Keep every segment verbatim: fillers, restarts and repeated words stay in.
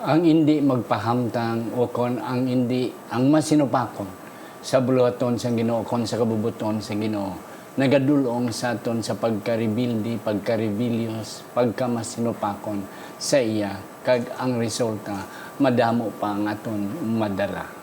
Ang indi magpahamtang, o kon ang indi, ang masinupakon sa buluhaton sang Ginoo, kon sa kabubuton sang Ginoo, nagadul-ong sa aton sa pagkarebildi, pagkarebelyos, pagkamasinupakon sa iya, kag ang resulta, madamo pa ang aton madala.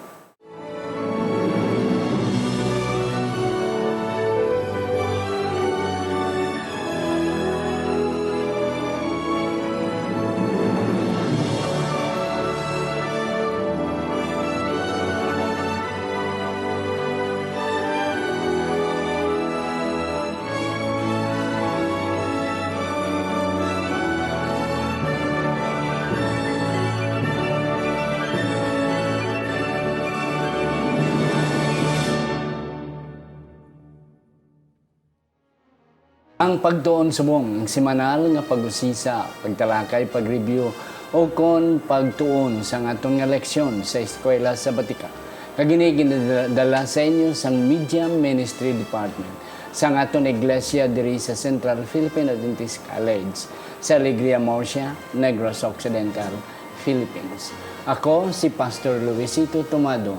Ang pagtuon subong, ang semanal nga pag-usisa, pagtalakay, pag-review, o kon pagtuon sa aton nga leksyon sa Eskwela Sabatika. Kag ini ginadala sa inyo sang Media Ministry Department sang aton iglesia diri sa Central Philippine Adventist College sa Alegria Murcia, Negros Occidental, Philippines. Ako si Pastor Luisito Tomado,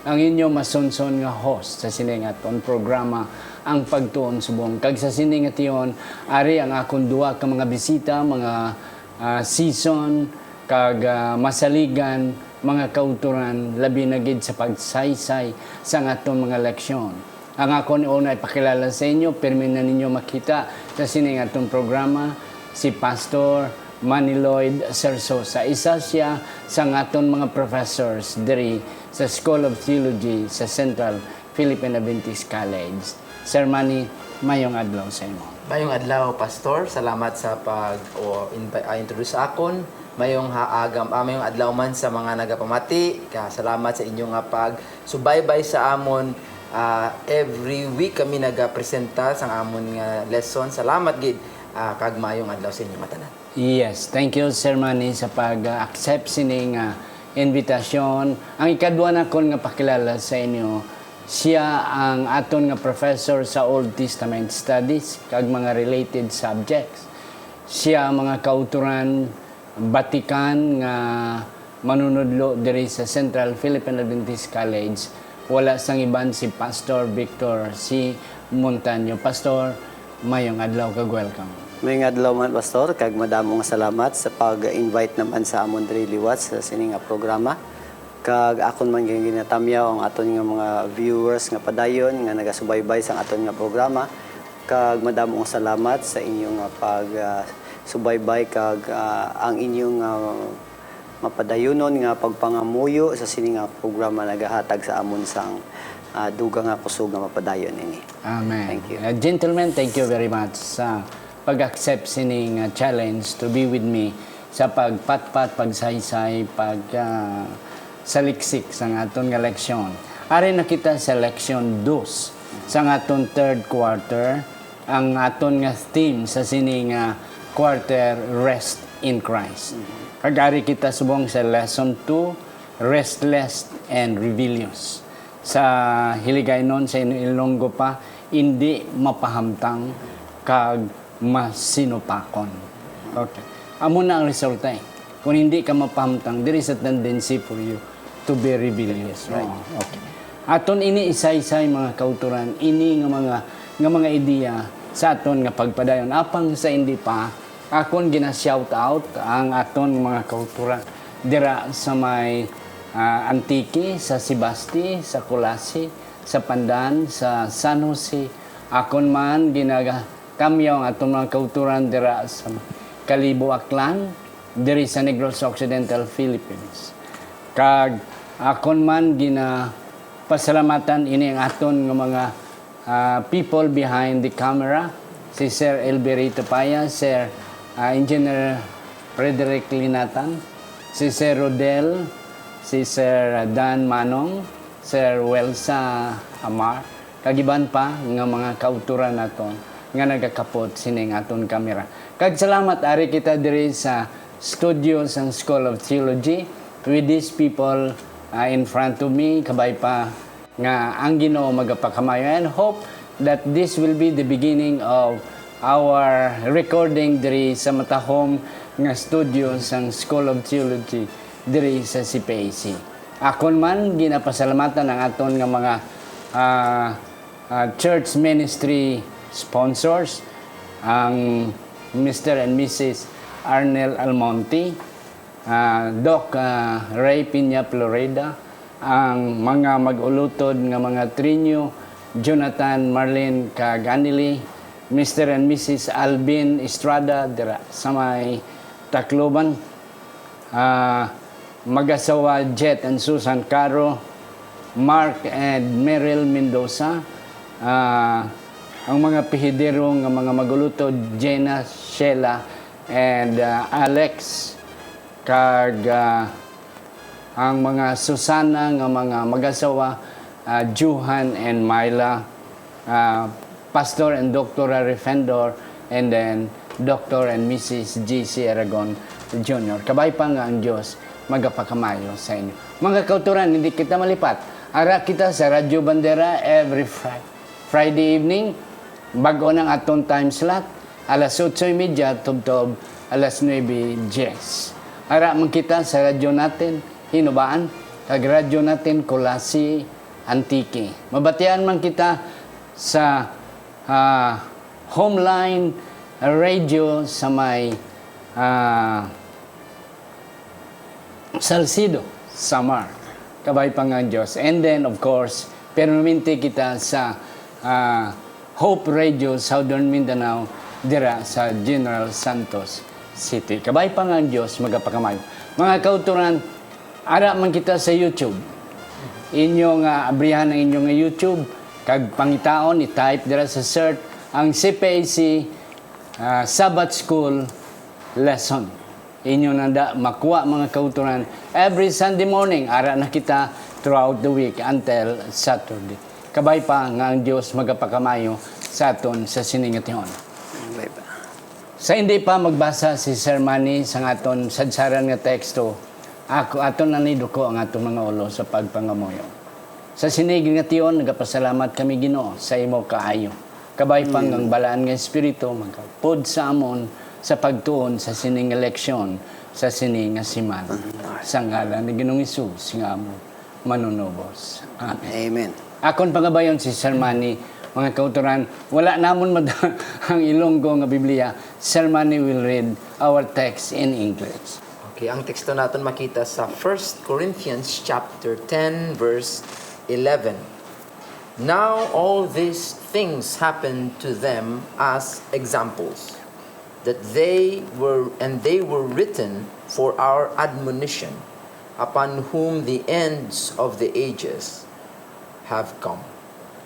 ang inyo masunson nga host sa sini nga aton programa, Ang Pagtuon Subong. Kag sa sini nga tion, ari ang akon duha ka mga bisita, mga, ah, season, kag, ah, masaligan, mga kautoran, labi na gid sa pagsaysay sang aton mga leksyon. Ang akon una ipakilala sa inyo, pirmi na ninyo makita sa sini nga aton programa, si Pastor Manny Lloyd Sersosa. Isa sia sang aton mga professors diri sa School of Theology sa Central Philippine Adventist College. Sir Manny, mayong adlaw sa imo. Mayong adlaw, Pastor. Salamat sa pag, o, invi-, ah, introduce sa akon. Mayong ha-, agam-, ah, mayong adlaw man sa mga nagapamati. Ka, salamat sa inyo nga pagsubaybay sa amon. Ah, every week kami nagapresenta sang amon nga lesson. Salamat gid, ah, kag mayong adlaw sa inyo nga tanan. Yes, thank you, Sir Manny, sa pag-accept sini nga invitation. Ang ikadua nakon nga pakilala sa inyo, siya ang aton nga professor sa Old Testament Studies kag mga related subjects. Siya ang mga kautoran batikan nga manunudlo diri sa Central Philippine Adventist College. Wala sang iban si Pastor Victor C. Montaño. Pastor, mayong adlaw kag welcome. Mayong adlaw man, Pastor, kag madamo nga salamat sa pag-invite naman sa amon diri liwat sa sini nga programa. Kag akon man gin-, ginatamyaw ang aton nga mga viewers nga padayon nga nagasubaybay sang aton nga programa. Kag madamo nga salamat sa inyo nga pag, ah, subaybay kag, ah, ang inyong, ah, mapadayunon nga pagpangamuyo sa sini nga programa nagahatag sa amon sang, ah, dugang nga kusog nga mapadayon ini. Amen. Thank you. Uh, gentlemen, thank you very much sa pag-accept sining, uh, challenge to be with me sa pagpatpat, pagsaysay, pag, ah, saliksik sang aton nga leksyon. Ari na kita sa leksyon dos sang aton third quarter. Ang aton nga theme sa sini nga quarter, Rest in Christ. Mhm. Kag ari kita subong sa lesson two, Restless and Rebellious. Sa Hiligaynon, sa Ilonggo pa, indi mapahamtang kag masinupakon. Okay. Amo na ang resulta, eh. Kung hindi ka mapahamtang, there is a tendency for you to be rebellious. Right. Oo, okay. Aton ini isaysay, mga kautoran, ini nga mga, nga mga ideya sa aton nga pagpadayon. Apang sa hindi pa, akon gina-shout out ang aton mga kautoran dira sa may, ah, Antique, sa Sebaste, sa Culasi, sa Pandan, sa San Jose. Akon man ginaga-, kamyaw ang aton mga kautoran dira sa Kalibo, Aklan, diri sa Negros Occidental, Philippines. Kag akon man ginapasalamatan ini ang aton nga mga, ah, people behind the camera, si Sir Elberito Paya, Sir, ah, Engineer Frederick Linatan, si Sir Rodel, si Sir Dan Manong, Sir Welsa Amar, kag iban pa nga mga kautoran naton nga nagakapot sining aton kamera. Kag salamat, ari kita diri sa studio sang School of Theology with these people, ah, in front of me, kabay pa nga ang Ginoo magapakamaayo. And hope that this will be the beginning of our recording diri sa matahom nga studio sang School of Theology. diri sa C P A C. Akon man ginapasalamatan ang aton nga mga, ah, ah, church ministry sponsors, ang Mister and Missus Arnel Almonte, ah, Doc, ah, Ray Piña Florida, ang mga mag-ulutod nga mga trinyo, Jonathan, Marlene, kag Anili, Mister and Missus Alvin Estrada dira sa may Tacloban, ah, mag-asawa Jet and Susan Caro, Mark and Meryl Mendoza, ah, ang mga pihidero nga mga magulutod, Jenna, Sheila, and, ah, Alex, kag, ah, ang mga Susana nga mga mag-asawa, ah, Johan and Myla, ah, Pastor and Doctor Refendor, and then Doctor and Missus G C Aragon Junior. Kabay pa nga ang Dios magapakamayo sa inyo. Mga kauturan, hindi kita malipat. Ara kita sa Radyo Bandera every Fri-, Friday evening. Bag-o nang aton time slot, alas otso y media tubtob alas nuebe dies. Ara man kita sa Radyo Natin Hinubaan kag Radyo Natin Culasi, Antique. Mabatian man kita sa, ah, Homeline Radio sa may, ah, Salcedo, Samar. Kabay pa nga ang Dios. And then, of course, permanente kita sa, ah, Hope Radio Southern Mindanao dira sa General Santos City. Kabay pa nga ang Dios magapakamayo. Mga kauturan, ara man kita sa YouTube. Inyo nga abrihan ang inyo nga YouTube, kag pangitaon, i-type dira sa search ang C P A C, ah, Sabbath School lesson. Inyo nanda makuha, mga kauturan, every Sunday morning. Ara na kita throughout the week until Saturday. Kabay pa nga ang Dios magapakamayo sa aton sa sini nga tion. Kabay pa. Sa hindi pa magbasa si Sir Manny sa aton sadsaran nga teksto, ako, aton na ni duko ang aton mga ulo sa pagpangamuyo. Sa sini nga tion, nagapasalamat kami, Ginoo, sa imo kaayo. Kabay pa nga ang Balaan nga Espiritu magapod sa amon sa pagtuon sa sini nga leksyon sa sini nga semana. Sa ngalan ni Ginoong Hesus nga amon Manunubos. Amen. Amen. Akon pangabayon si Sir Manny, mga kauturan, wala namon madala ang Ilonggo nga Biblia. Sir Manny will read our text in English. Okay, ang teksto naton makita sa First Corinthians chapter ten, verse eleven. "Now all these things happened to them as examples, that they were, and they were written for our admonition, upon whom the ends of the ages have come."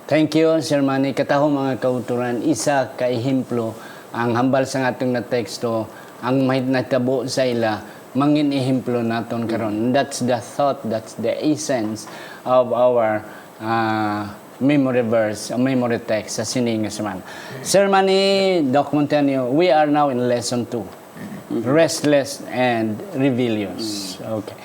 Thank you, Sir Manny. Katahom, mga kauturan, isa ka ehemplo ang hambal sa atong nga teksto, ang may natabo sa ila, mangin ehemplo naton karon. That's the thought, that's the essence of our, ah, memory verse, memory text sa sini nga semana. Sir Manny, Doc Montaño, we are now in lesson two, restless and rebellious. Okay.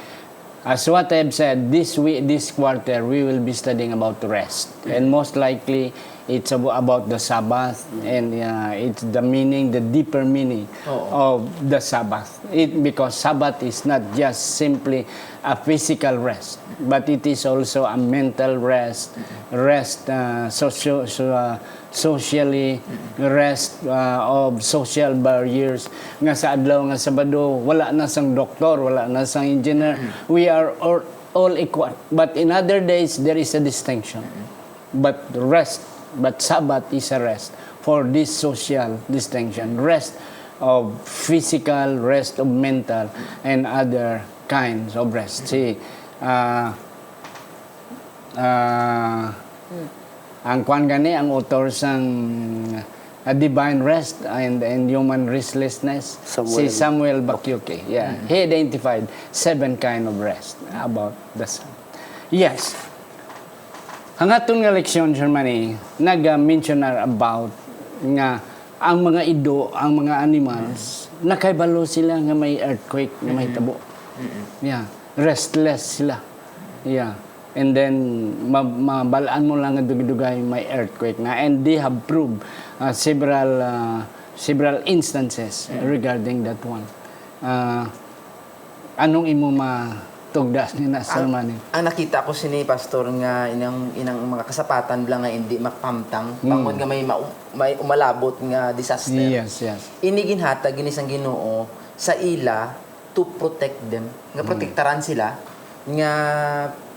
As what I have said, this week, this quarter, we will be studying about rest. And most likely, it's abo-, about the Sabbath, and, uh, it's the meaning, the deeper meaning Oo. of the Sabbath. It, because Sabbath is not just simply a physical rest, but it is also a mental rest, rest, uh, socio-, so, uh, socially, rest, uh, of social barriers, nga sa adlaw nga Sabado, wala na sang doktor, wala na sang engineer. We are all, all equal. But in other days, there is a distinction. But rest, but Sabbath is a rest for this social distinction. Rest of physical, rest of mental, and other kinds of rest. Si, ah, ah, ang kwan gani, ang author sang, ah, Divine Rest and, and Human Restlessness, Samuel. Si Samuel Bakyoke. Yeah. He identified seven kind of rest about the Sabbath. Yes. Ang aton nga leksyon, Sir Manny, nag-mention na about nga ang mga ido, ang mga animals, nakahibalo sila nga may earthquake nga mahitabo. Yeah, restless sila. Yeah. And then, ma-, mabal-an mo lang nga dugay-dugay may earthquake na. And they have proved, uh, several, uh, several instances regarding that one. Uh, Anong imo matugda sini na, Sir Ang, Manny? ang nakita ko sini, Pastor, nga inang, inang mga kasapatan lang nga hindi makapamtang, Mm. bangod nga may mau-, may umalabot nga disaster. Yes, yes. Ini ginhatag gini sang Ginoo sa ila to protect them. Nga Mm. protektaran sila, nga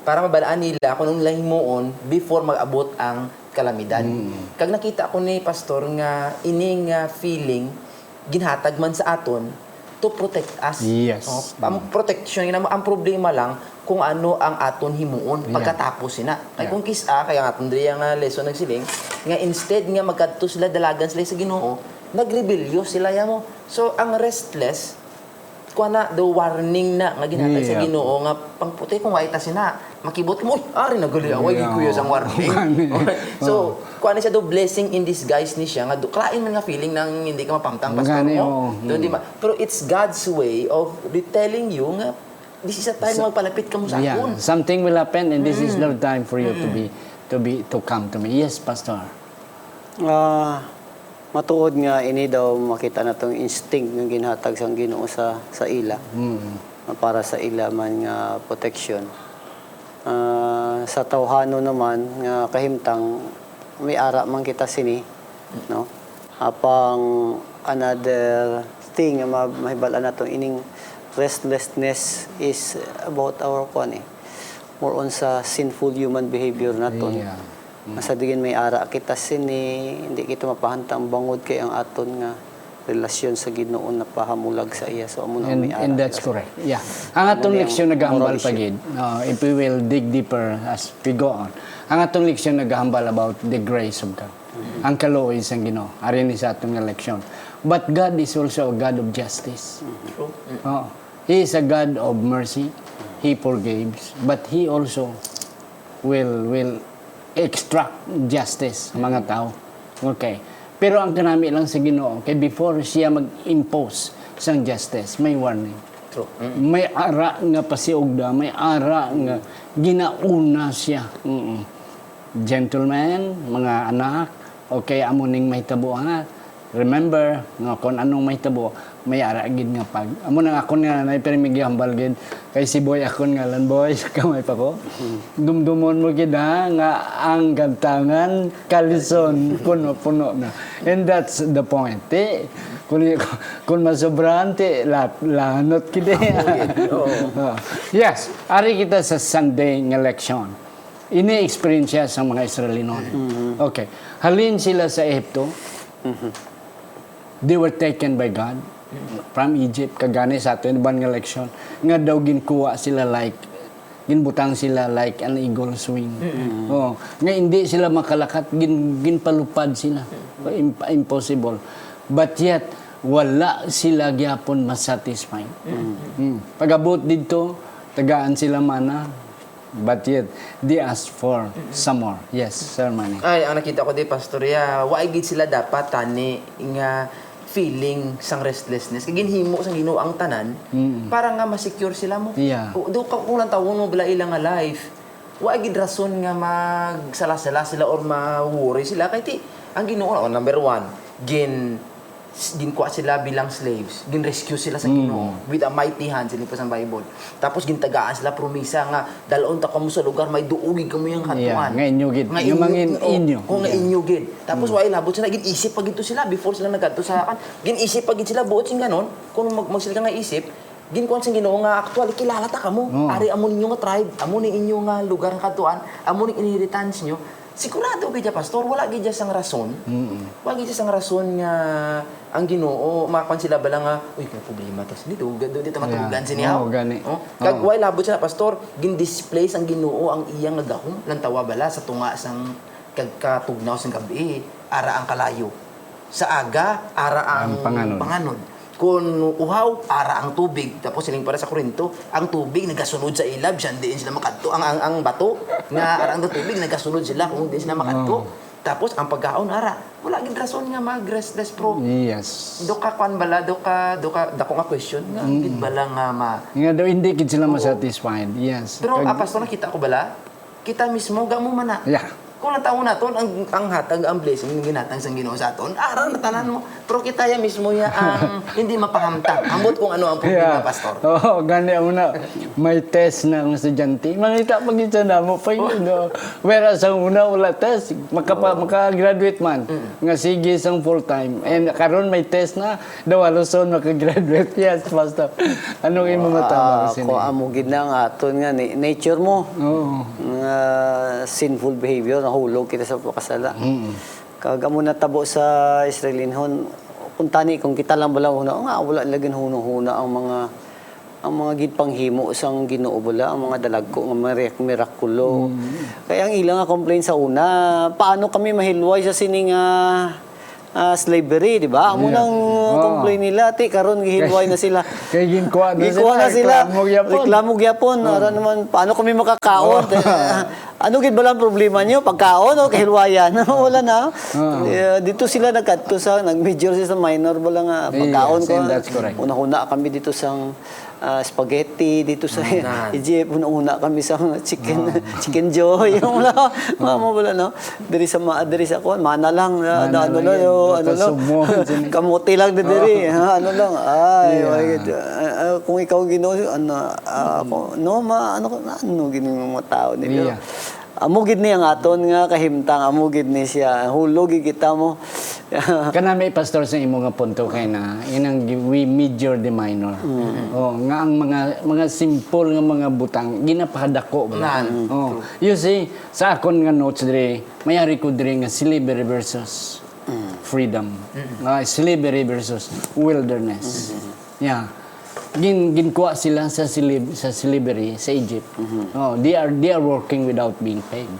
para mabalaan nila kung ano nila himuon before mag-abot ang kalamidad. Mm. Kag nakita ko ni Pastor nga ini nga feeling ginhatag man sa aton to protect us. Yes. Oh, ang Mm. protection, yun ang, ang problema lang kung ano ang aton himuon Yeah. pagkatapos sina. Kay Yeah. kung kis-a, kaya nga aton diri nga lesson nagsiling, nga instead nga magkadto sila, dalagan sila sa Ginoo, nagrebelyo sila, ya mo. So, ang restless, kuha na, the warning na nga ginhatag sa Yeah. Ginoo nga pangputay kung wala ta sina. Makibot mo, "Uy, ari na gali, away, Yeah. gikuya sang warning." Gani. So, Oh. kuha na siya do, blessing in disguise ni siya, nga do, kalain man nga feeling nang hindi ka mapamtang, Pastor, Gani, mo. oo. Do, di Mm. ba? Pero it's God's way of retelling you nga this is a time Sa- magpalapit ka mo sa Yeah, akon. something will happen and this is Mm. the time for you to Mm. be, to be, to come to me. Yes, Pastor. Ah, matuod nga ini daw makita natong instinct nga ginhatag sang Ginoo sa, sa ila, Mm. nga para sa ila man nga protection. Ah, sa tawhano naman nga kahimtang, may ara man kita sini, no? Apang another thing nga ma-, mahibal-an nato, ining restlessness is about our, kuwan, eh, more on sa sinful human behavior naton. Yeah. Mm. Nga sa diin may ara kita sini, hindi kita mapahantang bangod kay ang aton nga relasyon sa Ginoo napahamulag sa iya. So, amo na And, may ara and that's kita. correct. Yeah. Ang Amo atong na yung leksyon nagahambal moral pa issue. gid, uh, if we will dig deeper as we go on, ang atong leksyon nagahambal about the grace of God. Mm. Ang kaluoy sang Ginoo. Ari ni sa atong nga leksyon. But God is also a God of justice. Mm. True. Mm. Oo. He is a God of mercy. He forgives. But He also will, will extract justice sa mga tao. Okay. Pero ang kanami lang sa Ginoo, kay before siya mag-impose sang justice, may warning. True. Mm. May ara nga pasiugda, may ara nga ginauna siya. Mm. Gentlemen, mga anak, okay, amo ning mahitabo, ha? Remember nga kon anong mahitabo, may ara gid nga pag-, amo nang akon nga nanay, pero may gihambal gid. Kay si Boy akon ngalan, Boy, sa kamay pa ko. Mm. Dumdumon mo gid, ha, nga ang gantangan, kalison, puno-puno na. And that's the point. Ti, kun, kun masobrahan, ti, la-, lanot gid, eh. Amo gid, oo. Ah, yes, ari kita sa Sunday nga leksyon. Ini eksperyensya sang mga Israelinon. Mhm. Okay. Halin sila sa Ehipto, Mhm. they were taken by God from Egypt. Kag gani sa aton iban nga leksyon, nga daw ginkuha sila like, ginbutang sila like an eagle's wing. Mm. Oh, nga hindi sila makalakat, gin-, ginpalupad sila. Im-, impossible. But yet, wala sila gyapon masatisfied. Mm. Mm. Pag-abot didto, tagaan sila mana, but yet, they ask for Mm. some more. Yes, Sir Manny. Ay, ang nakita ko di, Pastor, ya, wa gid sila dapat tani nga feeling sang restlessness. Kay ginhimo sang Ginoo ang tanan Mm. para nga ma-secure sila mo. Yeah. O, do ka, kung lantawon mo bala ila nga life, wa gid rason nga magsala-sala sila or ma-worry sila. Kay ti, ang Ginoo, oh, number one, gin-, s-, ginkuha sila bilang slaves, gin-rescue sila sa Mm. Ginoo with a mighty hand, siling pa sa Bible. Tapos gintagaan sila promisa nga, "Dalon ta kamo sa lugar may duog gid kamo yang Yeah, kadtuan." nga inyo gid. Nga Nga inyo, mangin-, oh, inyo. oh, nga Yeah. inyo gid. Tapos Mm. wa ilabot sila, gin-isip pa gid to sila before sila nagkadto sa kan. Gin-isip pa gid sila buot sing ganon. Kung mag-, magsil ka nga isip, ginkuan sang Ginoo nga, "Actually, kilala ta kamo. Oo. Ari amo ninyo nga tribe, amo ni inyo nga lugar nga kadtuan, amo ni inheritance nyo." Sigurado gid siya, Pastor, wala gid siya sang rason. Mm-mm. Wala gid siya sang rason nga ang Ginoo, makuan sila bala nga, "Uy, may problema ta sini, do, do, di ta matugan Yeah. sini, Oo, haw." gani. Oh, kag Oo. wa ilabot siya, Pastor, gin-display sang Ginoo ang iya nga gahom. Lantawa bala sa tunga sang kag katugnaw sang gab-i, ara ang kalayo. Sa aga, ara ang Ang panganod. panganod. Kun uhaw, ara ang tubig. Tapos siling pa ra sa Corinto, ang tubig nagasunod sa ila, bisan diin sila makadto. Ang, ang, ang bato, nga ara ang tubig, nagasunod sila kung diin sila makadto. Oh. Tapos ang pagkaon, ara. Wala gid rason nga mag-restless, bro. Yes. Do ka kwan bala, do ka, do ka, dako nga question nga, Mm. gid bala nga ma- Nga daw hindi gid sila Oo. masatisfied. Yes. Pero, Kag- ah, Pastor, nakita ko bala, kita mismo, gamo man na. Yeah. Kung natawon naton ang, ang hatag, ang blessing nga ginhatag sang Ginoo sa aton, ara na tanan mo. Pero kita ya mismo ya ang hindi mapahamtang. Ambot kung ano ang problema, Yeah. Pastor. Oo, gani ang una. May test na ang estudyante. Mangita pa gid sa namo pa yun, no? Whereas ang una, wala test. Makapa-, Oo. maka-graduate man. Mm. Nga sige sang full time. And karon may test na. Daw halos son maka-graduate. Yes, Pastor. Anong imo matabang Ah, sini? Kung amo gid na nga aton nga ni-, nature mo. Oo. Nga sinful behavior, nahulog kita sa pagkasala. Mm. Kag amo natabo sa Israelinhon, kung tani, kung kita lang bala huna, nga wala lagi hunahuna ang mga, ang mga ginpanghimo sang Ginoo bala, ang mga dalagko nga mira-, mirakulo. Mm. Kaya ang ila nga complaint sa una, paano kami mahilway sa sining, ah, ah, slavery, di ba? Amo Yeah. nang Oo. complaint nila, ti karon gihilway na sila. Kay ginkuha na Ginkuha sila, na sila. reklamo gyapon. Reklamo gyapon. Oo. Ara naman, paano kami makakaon? Oo. Ano gid bala ang problema niyo? Pagkaon o kahilwayan? Wala na. Oo. Eh, dito sila nagkadto sa, nag-major sila sa minor bala nga pagkaon Yes, ko. and that's correct. Hunahuna kami dito sa, ah, spaghetti, dito sa Ah, na. Egypt, hunahuna kami sa chicken, Ah. chicken joy. Yung wala, Ah. mama wala, no? Diri sa ma-, diri sa kuwan, mana lang, ah, Mana ano lang lang, yun, oh, ano lang. Sugmo, sini. Kamote lang na diri, Oh. ha, ano lang. Ay, Yeah. wala gid. Ah, ah, kung ikaw, Ginoo, ano, ah, ako, no, ma-, ano ko, ano gid yung mga tao nila? Yeah. Amo gid ni ang aton nga kahimtang, amo gid ni siya. Hulog gid kita mo. Kanami, Pastor, sa imo nga punto kay na, inang gi-, we major the minor. Mm. Oh, nga ang mga, mga simple nga mga butang, ginapadako ba? Nan, Oh. true. You see, sa akon nga notes diri, may ari ko diri nga slavery versus Mm. freedom. Mm. Ah, slavery versus wilderness. Mm. Yeah. Gin-, ginkuha sila sa slave-, sa slavery sa Egypt. Mm-hmm. Oh, they are, they are working without being paid.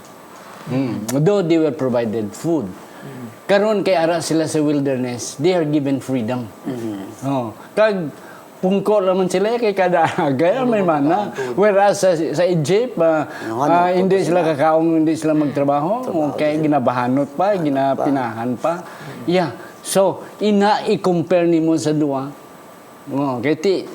Mm. Though they were provided food. Mm. Karon kay ara sila sa wilderness, they are given freedom. Mm-hmm. Oh, kag pungko naman sila kay kada aga may mana. Whereas sa, sa Egypt, ah, Ano, ah, ano, hindi tapos sila na. kakaon, hindi sila magtrabaho. Trabaho Okay, sila. ginabahanot pa, Bahanot pa. ginapinahan pa. Yeah. So, ina, i-compare nimo sa duwa. Oh, kay ti,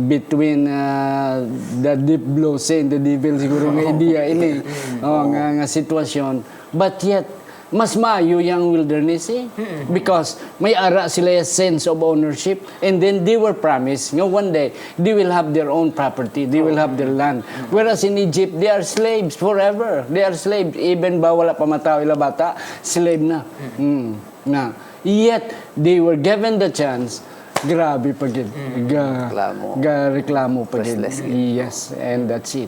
between, ah, the deep blue sea and the devil siguro nga idea ini. Mm. Oh, nga, nga sitwasyon. But yet, mas maayo yang wilderness eh. Mm. Because may ara sila yung sense of ownership. And then they were promised nga one day, they will have their own property, they will have their land. Whereas in Egypt, they are slaves forever. They are slaves. Even ba wala pa mataw ila bata, slave na. Mm. Na. Yet, they were given the chance. Grabe pa gid. Mm. Ga-, Reklamo. ga-reklamo pa gid. Restless gid. Yes, and that's it.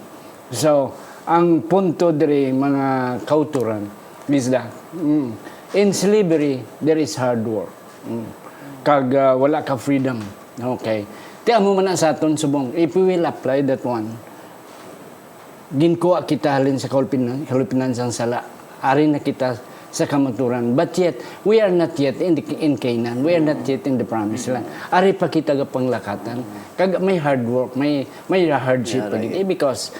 So, ang punto diri, mga kauturan, is that, mm, in slavery, there is hard work. Mm. Kag, ah, wala ka freedom. Okay. Ti amo man na sa aton subong, if we will apply that one, ginkuha kita halin sa kahulpinan, kahulpinan sang sala. Ari na kita sa kamaturan. But yet, we are not yet in the, in Canaan. We are not yet in the promised land. Ari pa kita gapanglakatan. Kag may hard work, may, may hardship pa Yara gid. Eh, because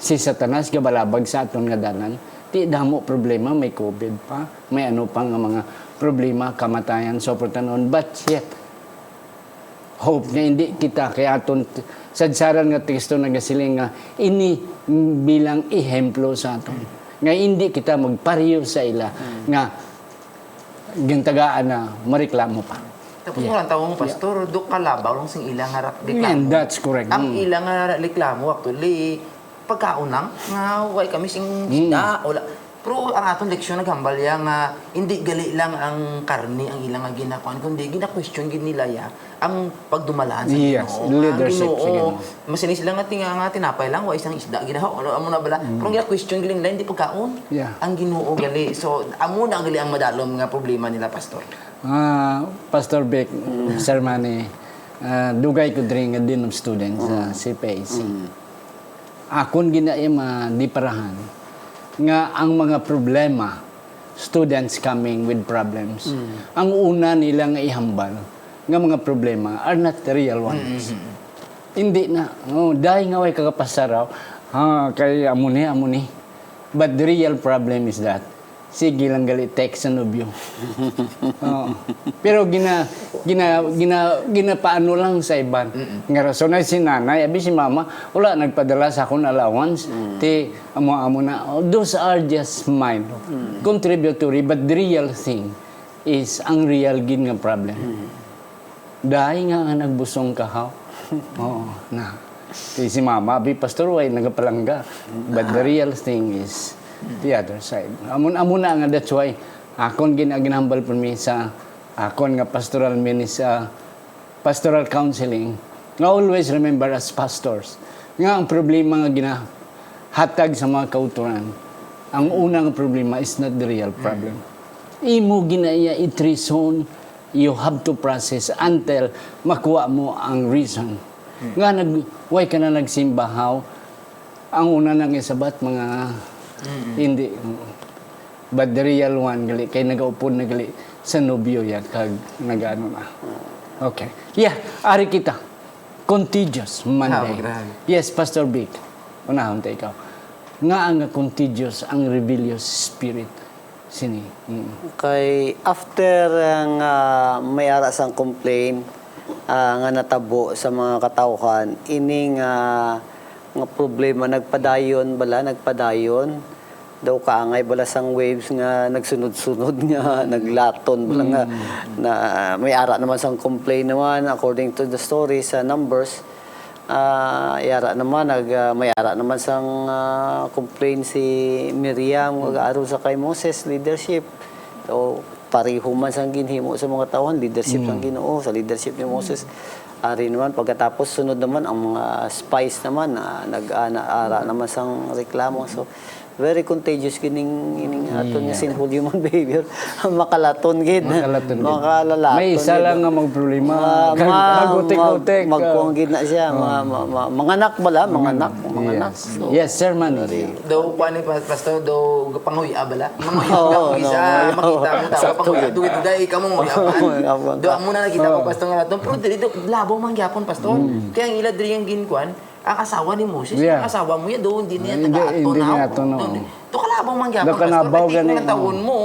si Satanas gabalabag sa aton nga dalan. Ti damo problema, may covid pa, may ano pa nga mga problema, kamatayan, so forth and on. But yet, hope nga hindi kita kay aton t-, sadsaran nga teksto nagasiling nga ini bilang ehemplo sa aton. Nga hindi kita magpareho sa ila Mm. nga gintagaan na mareklamo pa. Tapos Yeah. nga lang tawag mo, Yeah. Pastor, do kalabaw lang sing ila nga ra-, And reklamo. that's correct. Ang Mm. ila nga reklamo, actually, pagkaon lang, nga way kami sing Mm. isda, wala. Pero ang aton leksyon naghambal ya nga hindi gali lang ang karne ang ilang nga ginakuan, kundi gina-question gid nila ya ang pagdumalaan sa Yes, Ginoo. Ang leadership sa Ginoo, Ginoo. Masini sila nga tinga-, nga tinapay lang, wa isang isda gid, ha? Ano, amo na bala? Mm. Pero ang gina-question gid nila, hindi pagkaon. Yeah. Ang Ginoo gali. So, amo na gali ang madalom nga problema nila, Pastor. Ah, Pastor Vic, Mm. Sir Manny, ah, dugay ko diri nga Dean of Students sa Mm. C P A C. Mm. Akon gina-, eh, madiparahan nga ang mga problema, students coming with problems, Mm. ang una nila nga ihambal nga mga problema are not the real ones. Mm-hmm. Hindi na. Oh, dahil nga way kakapasaraw, ha, kay amo ni, amo ni. But the real problem is that, sige lang gali text sa nobyo. Oo. Pero gina-, Gina, gina, ginapaano lang sa iban. Mm-mm. Nga rason ay si nanay, abi si mama, wala nagpadala sa akon allowance. Mm. Ti, amo-amo na, oh, those are just minor. Mm. Contributory, but the real thing is ang real gid nga problem. Mm. Dahil nga, nga nagbusong ka, haw? Oo, na. Si, si mama, abi, pastor, way nagapalangga. But the real thing is the other side. Amo, amo na nga, that's why, akon gin-, ginhambal po mi sa akon nga pastoral minis-, ah, pastoral counseling, nga always remember as pastors, nga ang problema nga ginahatag sa mga kautoran, ang una nga problema is not the real problem. Imo ginaiya i-reason, you have to process until makuha mo ang reason. Nga nag-, why ka na nagsimba, haw? Ang una nang isabat, mga hindi. But the real one, gali, kay nagaupod na gali sa nobyo ya, kag nag-ano na. Okay. Yeah, ari kita. Contagious Monday. Ah, grabe. Yes, Pastor Vic. Unahon ta ikaw. Nga ang contagious ang rebellious spirit sini. Mm. Kay after, ah, nga may ara sang complaint, ah, nga natabo sa mga katawhan, ining, ah, nga problema nagpadayon bala, nagpadayon. Daw kaangay bala sang waves nga nagsunod-sunod nga naglaton bala nga Mm. na may ara naman sang complaint naman according to the story sa numbers. Ah, yara naman, nag, ah, may ara naman sang, ah, complain si Miriam, kag aron sa kay Moses, leadership. So, pareho man sang ginhimo sa mga tawhan, leadership sang Mm. Ginoo, sa leadership ni Moses. Ari naman, pagkatapos, sunod naman, ang mga spies naman, ah, nag, ah, na, ara naman sang reklamo. So, very contagious gining, gining aton nga Yeah. sinful human behavior. Makalaton gid. Makalaton gid. Makalalaton May isa gid. lang nga magproblema. Ma-, Kag ma-, magbutik-butik, mag-, ah. magkuwang gid na siya. Ma-, Oh. ma-, ma-, manganak bala, Mm. manganak, manganak. Yes. So, Yes, sir, man. very Daw, kuwan ni Pa-, Pastor, daw panguya bala. Manguya Oo, ka, no, isa, manguya. makita mo, tao, Sakto panguya, gid. dugi-dugi, ikaw manguya pa. Manguya pa. Daw, amo na nakita ko, Oo. Pastor, nga raton. Pero dili, daw, labaw man gyapon, Pastor. Mm. Kaya ang ila diri ang ginkuan, ang asawa ni Moses, Yeah. ang asawa mo yan, daw, hindi niya Hindi, taga-ato hindi na. niya ato na, Daw, oh. daw, kalabaw man gyapon, Daw Pastor. kalabaw Kaya gani, tingnan ang tawon oh. mo,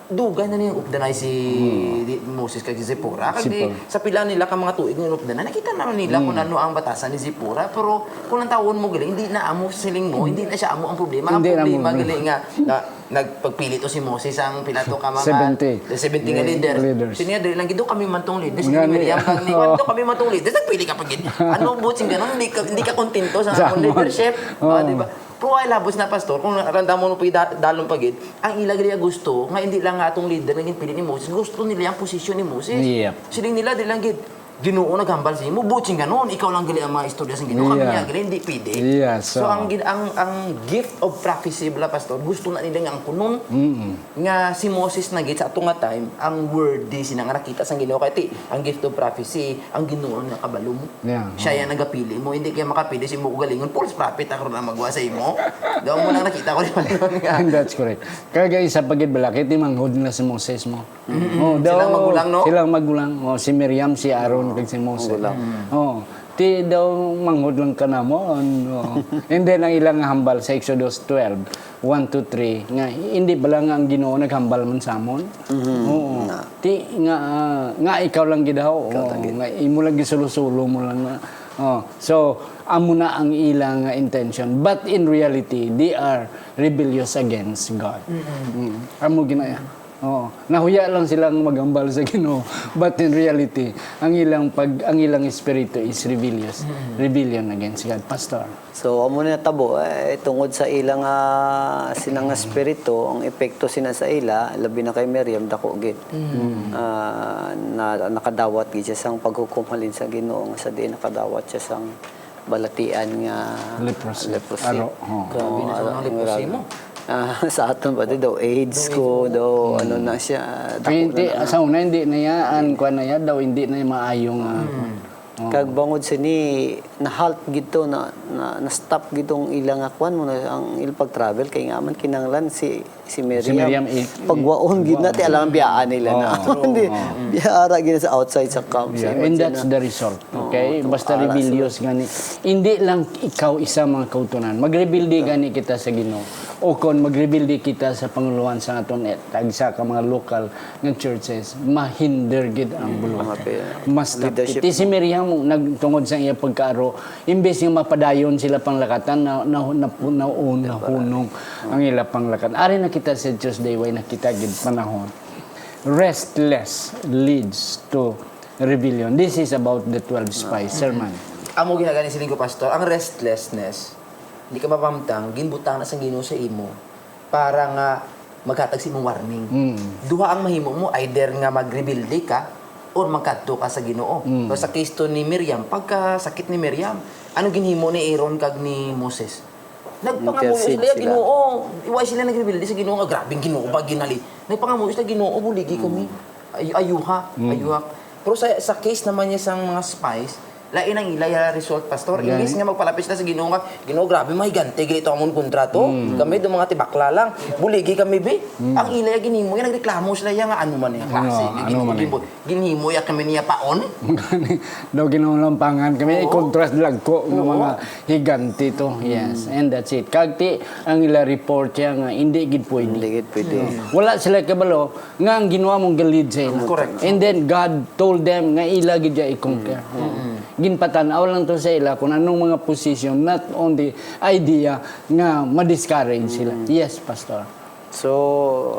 dugay na niyang updanay si Hmm. di-, Moses kag si Zipporah. Kag di, Zipporah. sa pila nila ka mga tuig nga updanay, nakita naman nila kung Hmm. ano ang batasan ni Zipporah. Pero kung ang tawon mo gali, hindi na amo siling mo, hindi na siya amo ang problema. Ang Hindi na problema mo. gali nga, nga nagpagpili to si Moses ang pila to ka mga Seventy. the seventy nga Nga leaders. leaders. Sino nga, dili lang gid, "Do kami man tong leaders." Nga Hindi, ni-, Miriam, kag ni, Oo. "Do kami man tong leaders." Nagpili ka pa gid. Ano, buot sing ganon, hindi ka, hindi ka kontento sa Sa among leadership. Oo. Ah, di ba? Pero ay labos na, Pastor, kung naramdaman mo pa, da-, dalom pa gid, ang ila gali gusto, nga hindi lang nga atong leader nga ginpili ni Moses, gusto nila ang posisyon ni Moses. Yep. Siling nila, di lang gid, "Ginoo naghambal sa imo, buot sing ganon, ikaw lang gali ang mga istorya sa Ginoo, kami Yeah. niya gali, hindi pwede." Yeah, So, so ang gin-, ang, ang gift of prophecy, bala, Pastor, gusto na nila nga ang kunon Mm. nga si Moses na gid sa ato nga time, ang worthy sina nga nakita sang Ginoo. Kay ti, ang gift of prophecy, ang Ginoo nga kabalo mo. Yeah, Siya oo. yan nagapili mo, hindi kaya makapili sa imo kaugalingon, false prophet ako na magwa sa imo. Daw mo lang nakita ko ni Panginoon nga. That's correct. Kaya isa pa gid bala, kay ti manghod na si Moses mo. Mm-mm. Oh, Silang daw, magulang, no? silang magulang. Oh, si Miriam, si Aaron, kag si Moses. Magulang. Mm. Oh, ti daw manghod lang ka namon. Oh. And then, ang ilang hambal sa Exodus twelve, one to three, nga hindi bala nga ang Ginoo naghambal man sa amon? Mhm. Oo. Nga. Ti nga, ah, nga ikaw lang gid daw. Ikaw Oo, lang gid. nga imo lang gisulo-sulo mo lang na. Oh. So, amo na ang ilang intention. But in reality, they are rebellious against God. Mm-mm. Mm. Amo ginaya. Oo. Nahuya lang sila nga maghambal sa Ginoo. But in reality, ang ilang pag, ang ilang espiritu is rebellious, Mm. rebellion against God. Pastor. So, amo na tabo, eh, tungod sa ilang, ah, sila nga espiritu, ang epekto sina sa ila, labi na kay Miriam, dako gid. Mm. Ah, na, nakadawat gid siya sang paghukom halin sa Ginoo, nga sa diin nakadawat siya sang balatian nga Leprosy. leprosy. Aro, oh. Grabe na Oo, sa mga aro, leprosy grabe. mo. Ah, sa aton pa, di daw AIDS Daw ko, AIDS. daw, Mm. ano na siya, dako Kaya hindi, na na. sa una, hindi na yan, kuwan na yan, daw hindi na yan maayo nga, Mm. kuwan. Oo. Kag bangod sini, na-halt gid to, na, na, na-stop gid tong ila nga kuwan mo, na, ang ila pag-travel, kay nga man kinahanglan si Si Miriam, eh, pagwaon gid na, ti alam, biyaan nila na. Oo, oo. Hindi, biyara gid na sa outside sa camp, sa Yeah, and imagine that's na. The result, okay? Oo, basta ara sila. Rebellious gani. Hindi lang ikaw isa, mga kautunan. Magrebelde gani kita sa Ginoo. O kon magrebelde kita sa panguluhan sa aton, eh, tagsa ka mga local nga churches, mahinder gid ang buluhaton. Mga pe-, Mas leadership. Ti si Miriam, nagtungod sa iya pagkaaro, imbes nga mapadayon sila panglakatan, na, na, na, na, nahunong ang ila panglakatan. Ari na kita sa Tuesday, way na kita gid panahon. Restless leads to rebellion. This is about the twelve spies sermon. Amo ginagani siling ko, Pastor, ang restlessness, hindi ka mapamtang, ginbutang na sang Ginoo sa imo para nga maghatag sa imong warning. Mm. Duha ang mahimo mo, either nga magrebelde ka or magkadto ka sa Ginoo. Mm. So, sa case to ni Miriam, pagkasakit ni Miriam, ano ginhimo ni Aaron kag ni Moses? Nagpangamuyo Intercede sila, sila. Ginoo. Why sila nagrebelde sa Ginoo nga, "Grabing Ginoo ba ginali?" Nagpangamuyo sila, "Ginoo, buligi kami. Ay-, ayuha, ayuha." Pero sa, sa case naman niya sang mga spies, lain ang ila ya result, Pastor. Gani. Imbis nga magpalapit sila sa Ginoo nga, "Ginoo, grabe, mahigante gali ito amon kontra to. Kami do mga tibakla lang. Buligi kami, bi." Ang ila ya ginhimo ya, nagreklamo sila ya nga, "Ano man ya klase nga Ginoo man eh. Ginhimo ya kami niya paon?" Daw ginaulampangan kami, Oo. Ikontras dagko nga Oo. mga higante to. Yes, and that's it. Kag ti, ang ila report ya nga, hindi gid pwede. Hindi gid pwede. Wala sila kabalo nga ang Ginoo mong galid sa ila. Correct. And then God told them nga ila gid ya i-conquer. Ginpatan-aw lang to sa ila kung anong mga position, not on the idea nga ma-discourage sila. Yes, Pastor. So,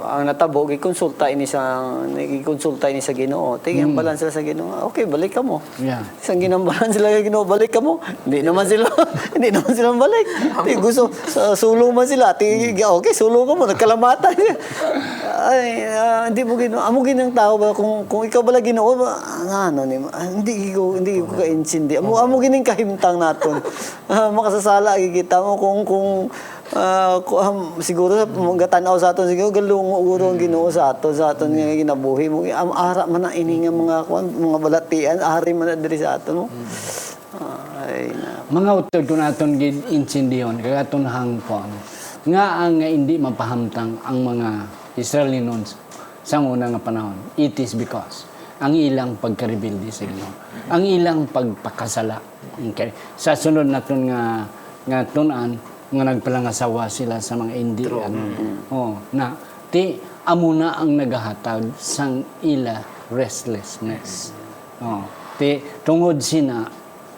ang natabo, gikonsulta ini sa, gikonsulta ini sa Ginoo. Tingin Mm. balan sila sa Ginoo. "Okay, balik kamo." Yeah. Isang ginambalan sila sa Ginoo, "Balik kamo." Hindi naman sila, hindi naman sila balik. Ti gusto, sa sulong man sila. Ti, okay, sulong kamo, nagkalamatan. Ay, ah, hindi mo Ginoo. Amo gid ang tao ba, kung, kung ikaw bala Ginoo, ba, ano ni, ah, hindi ko, hindi ko kaintindi. Amo, amo gid ang kahimtang naton. Ah, makasasala gid kita mo kung, kung Ah, ku-, um, siguro sa pagkatan-aw sa aton, siguro galungo guro ang Ginoo sa aton, sa aton nga ginabuhi mo. Am-, ara man na ini nga mga kuan, mga balatian, ari man na diri sa aton, no? Ay, na. Mga utod, kung aton gid intindihon, kag aton hangpon, nga ang nga indi mapahamtang ang mga Israelinos sa una nga panahon, it is because ang ilang pagkarebelde sa Ginoo, ang ilang pagpakasala. Okay? Sa sunod naton nga, nga tun-an, nga nagpalangasawa sila sa mga indi, True. ano. Mm. Oh, na, ti, amo na ang nagahatag sang ila restlessness. Oh, ti, tungod sina,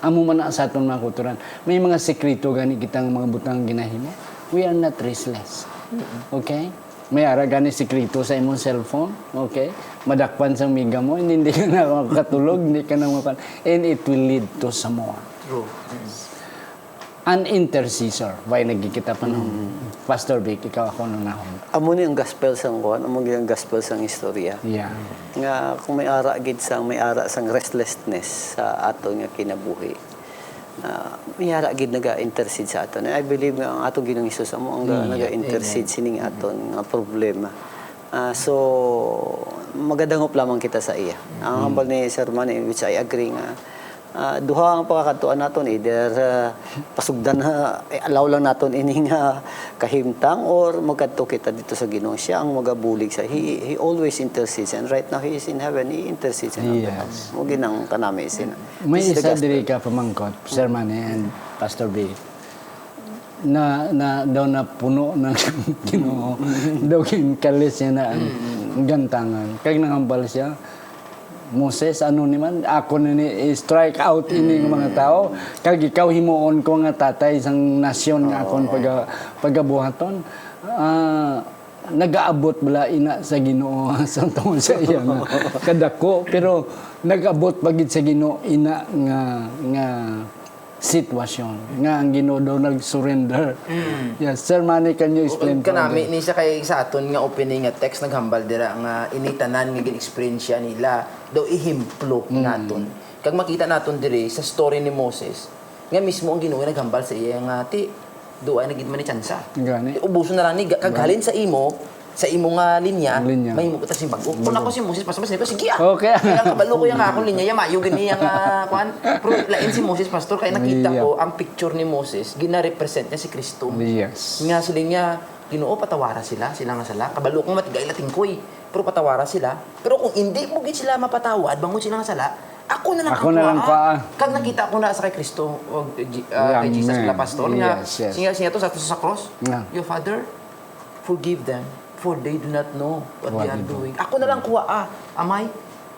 amo man na sa aton mga kulturan. May mga sekreto gani kita nga mga butang ginahimo. We are not restless. Mm-mm. Okay? May ara gani sekreto sa imong cellphone. Okay? Madakpan sang miga mo, and hindi ka na makatulog, hindi ka na maka-, and it will lead to some more. True. Mm. An intercessor, why nagkikita pa nung Mm. Pastor Vic, ikaw ako nung nahon. Amo ni ang gospel sang kuan, amo ni ang gospel sang istorya. Yeah. Nga kung may ara gid sang, may ara sang restlessness sa aton nga kinabuhi, ah, may ara gid naga-intercede sa aton. And I believe nga ang atong Ginoong Hesus amo ang ga-, Yeah. naga-intercede Amen. sining aton nga problema. Ah, so, magadangop lamang kita sa iya. Ang Mm. hambal ni Sir Manny, which I agree nga, ah, duha ang pagkakadtuan naton, either, ah, pasugdan na, eh, allow lang naton ining, ah, kahimtang, or magkadto kita dito sa Ginoo. Siya ang magabulig sa, he, he always intercedes, and right now he is in heaven, he intercedes on our behalf. Yes. Mo ginang kanami isin. May This is the isa gospel. diri ka pamangkot, Sir Manny and Pastor B. Na, na, daw na puno ng Ginoo. Daw ginkalis niya na ang Mm. gantangan. Kag nangambal siya, "Moses, ano ni man? Ako na ni i-strike out ini nga mga tao. Kag ikaw himuon ko nga tatay sang nasyon nga Oo. akon paga-, pagabuhaton." Ah, nagaabot bala ina sa Ginoo sa tungod sa iya nga kadako, pero nag-abot pa gid sa Ginoo ina nga, nga sitwasyon nga ang Ginoo daw nag-surrender. Mm. Yes, Sir Manny, can you explain Ug kanami further? Ni siya kay sa aton nga opening nga text naghambal dira nga ini tanan nga gin-experience nila daw ehemplo Mm. naton. Kag makita naton diri sa story ni Moses nga mismo ang Ginoo naghambal sa iya nga, "Ti, duay na gid man ni tsansa. Gani. Ti, ubuson na lang ni, ga-, kag Gani. halin sa imo, sa imo nga linya, Ang linya. mahimo kita sing bag-o." Kung Bag-o. ako si Moses, mas, mas, sige, ah. Okay. Kaya kabalo ko yung akong linya, yung mayo gini yung, ah, kwan. Pero lain si Moses, Pastor, kaya nakita Yeah. ko ang picture ni Moses, gina-represent niya si Kristo. Yes. Nga sila niya, "Ginoo, patawara sila, sila nga sala. Kabalo ko nga matigail ila tingkoy, pero patawara sila. Pero kung indi mo gid sila mapatawad bangod sila nga sala, ako na lang Ako na lang kuhaa." Kag nakita ko na sa kay Kristo, o, G-, ah, kay Jesus Amen. Pala, Pastor, nga, Yes, yes. siya, siya to sa, sa cross, Yeah. "Your Father, forgive them, for they do not know what What they are they do. doing." Ako na lang kuhaa, Amay,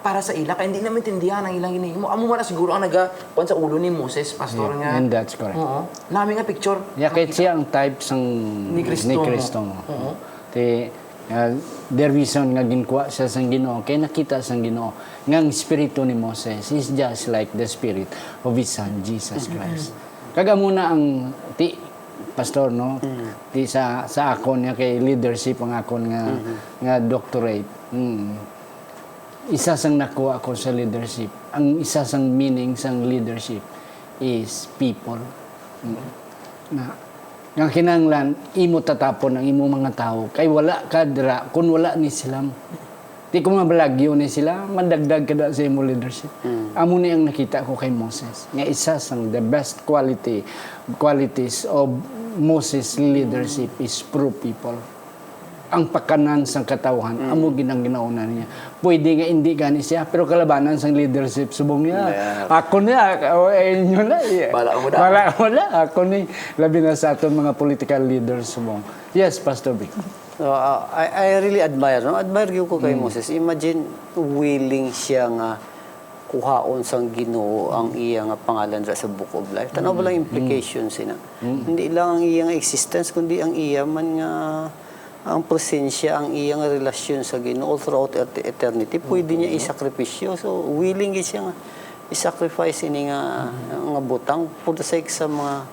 para sa ila, kay hindi na maintindihan ang ilang ginahimo. Amo man na siguro ang naga-, kuwan sa ulo ni Moses, Pastor, Yeah, nga, and that's correct. Oo. Nami nga picture, Yeah, kay nakita siya ang type sang Ni Kristo ni mo. Kristo mo. Oo. Ti, ah, the reason nga ginkuha siya sang Ginoo, kay nakita sang Ginoo nga ang espiritu ni Moses is just like the spirit of his son, Jesus Mm-hmm. Christ. Kag amo na ang, ti, Pastor, no? Mm. Ti sa, sa akon nga kay leadership ang akon nga, Mm-hmm. nga doctorate. Mm. Isa sang nakuha ko sa leadership, ang isa sang meaning sang leadership is people. Mm. Na, nga kinahanglan imo tatapon ang imo mga tawo, kay wala ka dira kun wala ni sila. Ti kung mabalagyo ni sila, madagdag ka na sa imo leadership. Mm. Amo ni ang nakita ko kay Moses, nga isa sang the best quality, qualities of Moses leadership is pro people. Ang pakanan sang katawhan, Mm. amo gid ang ginauna niya. Pwede nga indi gani siya, pero kalabanan sang leadership subong niya. Yeah. Ako niya, o, eh, inyo na, eh. Bala mo na. Bala mo na. Ako ni, labi na sa aton mga political leaders subong. Yes, Pastor Vic. So, uh, I, I really admire, no? Admire gyud ko kay Mm. Moses. Imagine, willing siya nga kuhaon sang Ginoo ang iya nga pangalan dira sa Book of Life. Tan-aw ba lang Mm. implication sina? Mm. Hindi lang ang iya nga existence, kundi ang iya man nga, ang presensya, ang iya nga relasyon sa Ginoo all throughout et-, eternity. Pwede niya Mm. isakripisyo. So, willing gid siya nga i-sacrifice ini nga, Mm. nga butang for the sake sa mga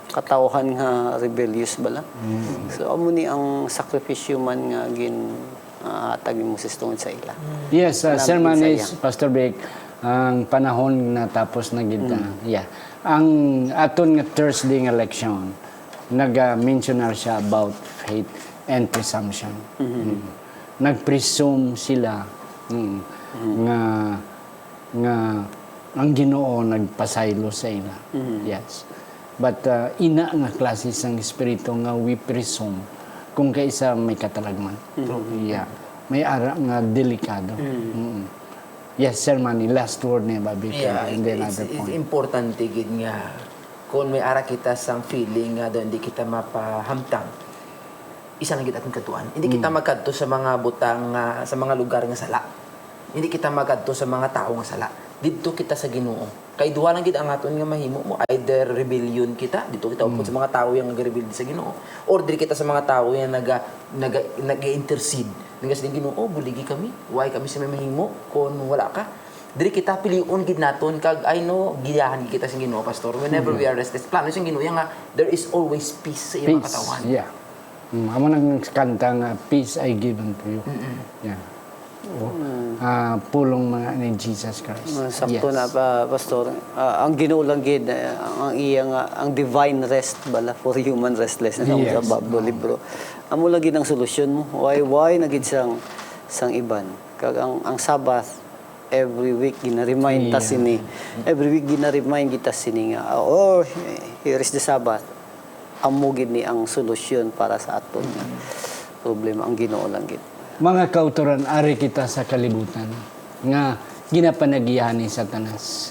katawhan nga rebellious bala. Mm. So, amo ni ang sakripisyo man nga gin-, ah, hatag ni Moses tungod sa ila. Yes, uh, Salamat Sir gid sa Manis, iya. Pastor Vic, ang panahon natapos na gid na. Mm. Yeah. Ang aton nga Thursday nga leksyon, nag-, ah, mensionar siya about faith and presumption. Mhm. Mm. Nag-presume sila, mm, Mhm. nga, nga ang Ginoo nagpasaylo sa ila. Mhm. Yes. But, uh, ina nga klase sang espiritu nga we presume kung kaisa may katalagman. Mhm. Yeah. May ara nga delikado. Mhm. Mm. Yes, Sir Manny, last word ni Bobby, Yeah, and then it's, another it's point. importante gid nga kung may ara kita sang feeling nga daw hindi kita mapahamtang, isa lang gid aton kadtuan. Hindi kita Mm. magkadto sa mga butang nga, sa mga lugar nga sala. Hindi kita magkadto sa mga tawo nga sala. Didto kita sa Ginoo. Kay duha lang gid ang aton nga mahimo mo, either rebellion kita, didto kita upod Mm. sa mga tawo yang nagarebelde sa Ginoo, or diri kita sa mga tawo yang naga-, naga-, naga-intercede. Nagasiling, "Ginoo, buligi kami. Why kami sa may mahimo kung wala ka?" Diri kita pilion gid naton kag, I know, giyahan gid kita sa Ginoo, Pastor. Whenever Mm. we are restless, plano sa Ginoo yan nga there is always peace sa iyang Peace, katawhan. Yeah. Mm, amo nang kanta nga, "Peace I give unto you." Mm-mm. Yeah. Oh, Mm. ah, pulong mga ni Jesus Christ. Ah, sakto Yes. na pa, Pastor. Ah, ang Ginoo lang gid, eh, ang, ang iya nga, ang divine rest bala for human restlessness, ang Yes. sa Bab-, Oo. libro. Amo lang gid ang solusyon mo. Why, why na gid sang, sang iban? Kag ang, ang Sabbath, every week gina-remind ta Yeah. sini. Every week gina-remind kita sini nga, "Oh, here is the Sabbath." Amo gid ni ang solusyon para sa aton nga Mm. problema, ang Ginoo lang gid. Mga kautoran, ari kita sa kalibutan nga ginapanagihan ni Satanas.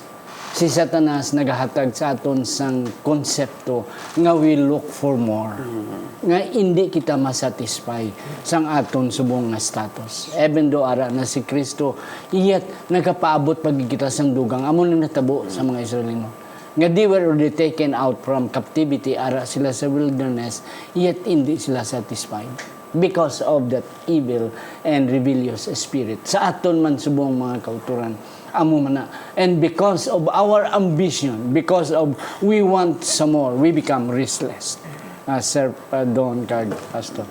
Si Satanas nagahatag sa aton sang konsepto nga we look for more, Mm. nga indi kita masatisfy sang aton subong nga status. Even though ara na si Kristo, yet nagapaabot pa gid kita sang dugang. Amo na natabo sa mga Israelino. Nga they were already taken out from captivity, ara sila sa wilderness, yet hindi sila satisfied because of that evil and rebellious spirit. Sa aton man subong, mga kautoran, amo man na. And because of our ambition, because of we want some more, we become restless. Ah, Sir, ah, Don, kag Pastor.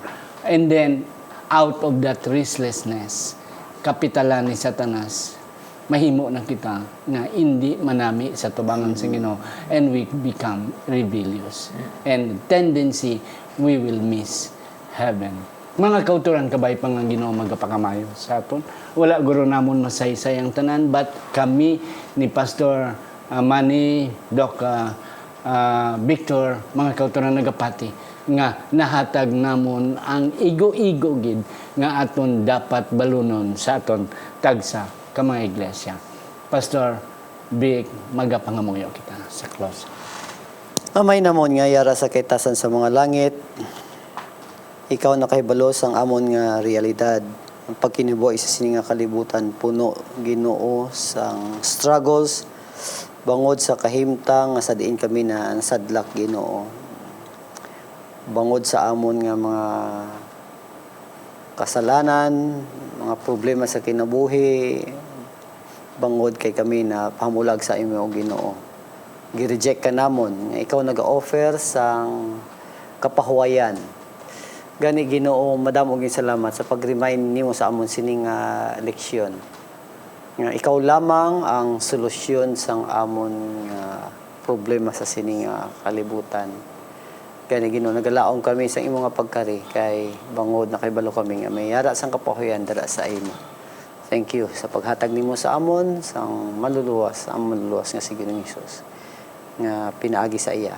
And then, out of that restlessness, kapitalan ni Satanas, mahimo na kita nga indi manami sa tubangan sa Ginoo, and we become rebellious. And tendency, we will miss heaven. Mga kautoran, kabay pa nga Ginoo magapakamayo sa aton. Wala guro namon masaysay ang tanan, but kami ni Pastor, ah, Manny, Doc, ah, ah, Victor, mga kautoran, nagapati nga nahatag namon ang igo-igo gid nga aton dapat balunon sa aton tagsa ka mga iglesia. Pastor Vic, magapangamuyo kita sa close. Amay namon nga yara sa kaitasan sa mga langit, ikaw nakahibalo sang amon nga realidad, ang pagkinabuhi sa sini nga kalibutan puno, Ginoo, sang struggles, bangod sa kahimtang nga sa diin kami na nasadlak, Ginoo, bangod sa amon nga mga kasalanan, mga problema sa kinabuhi, bangod kay kami na pahamulag sa imo, Ginoo. Gi-reject ka namon nga ikaw naga-offer sang kapahuwayan. Gani, Ginoo, madamo gid salamat sa pag-remind nimo sa amon sini nga leksyon, nga ikaw lamang ang solusyon sang amon nga problema sa sini nga kalibutan. Gani, Ginoo, nagalaom kami sa imo nga pagkari, kay bangod nakahibalo kami nga may yara sang kapahuyan dira sa imo. Thank you sa paghatag nimo sa amon sang maluluwas, ang maluluwas nga si Ginoong Jesus, nga pinaagi sa iya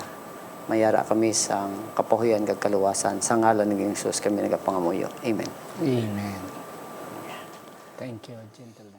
mayara kami sang kapahuyan kag kaluwasan. Sa ngalan ni Ginoong Jesus kami nagapangamuyo. Amen. Amen. Thank you, gentle.